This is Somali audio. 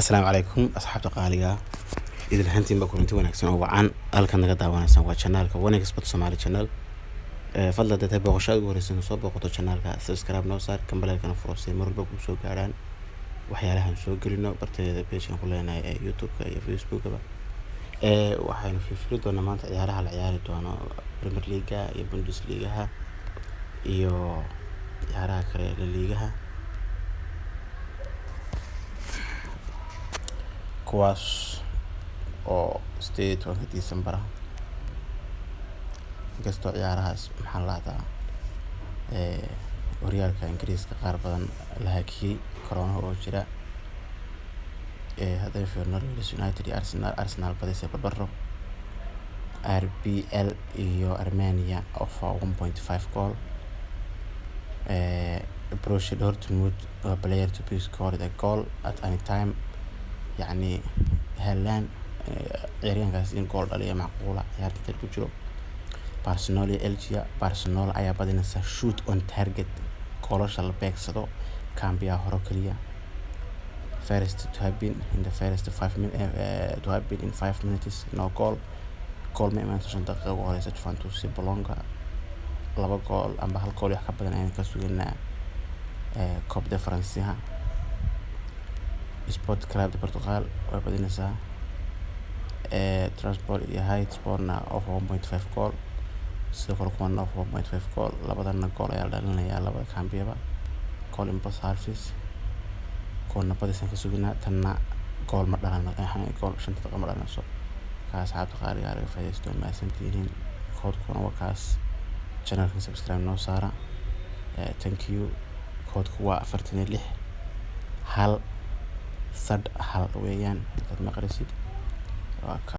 Asalaamu calaykum, asxaabta qaaliga. Idil ahaantiinba kulanti wanaagsan oo wacan. Halkan naga daawanaysaan waa channelka One Expert Somali Channel. Fadlan, haddaad tahay booqasho ugu horeysan soo booqato channelka, subscribe noo saar, gambaleelkana furo si mar walba kuu soo gaarhaan waxyaalahan soo gelino barteeda page-kan ku leenahay ee YouTube-ka iyo Facebook-ba. Waxaynu fiirfiri doonaa maanta ciyaaraha la ciyaari doono, Premier League iyo Bundesliga iyo ciyaaraha kale ee La Ligaha, kuwaas oo 18-ka December ah. Inkastoo ciyaarahaas, maxaa la dhahdaa, horyaalka Ingiriiska qaar badan la hakiyey corona oo jira. Haddaynu fiirino Leeds United iyo Arsenal, Arsenal badisay, barbaro. RBL iyo Armenia over 1.5 goal. Borussia Dortmund waa player to be scored a goal at any time, yacni Haaland, ciyaaryahankaas in gool dhaliya macquula ciyaarta inta ku jiro. Barcelona iyo Elche, Barcelona ayaa badinaysa. Shoot on target, goolasha la beegsado, kambiyaa hore kaliya. First to happen in the first 5 minutes, to happen in 5 minutes, no goal. Goal ma imaanayso 5 daqiiqo ugu horeysa. Juventus iyo Bologna, laba gool amba hal gool wax ka badan ayaan ka sugaynaa. Coupe de Franceha, Sport Club de Portugal way badinaysaa. Trabzonspor iyo Hataysporna over 1.5 goal. Sidoo kale kuwana over 1.5 goal. Labadana gool ayaa la dhalinayaa labada kambiyaba. Goal in both halves, kuwana badisaan ka suginaa. Tanna gool ma dhalano, gool 5 daqiiqo ma dhalanayso. Ka asxaabta qaaliga, laga faa'iidaysto, mahadsantihiin. Koodkuna waa kaas. Channelka subscribe noo saara. Thank you. Koodku waa 46 1 sad 1 weeyaan, hadaad maqlaysid waa ka.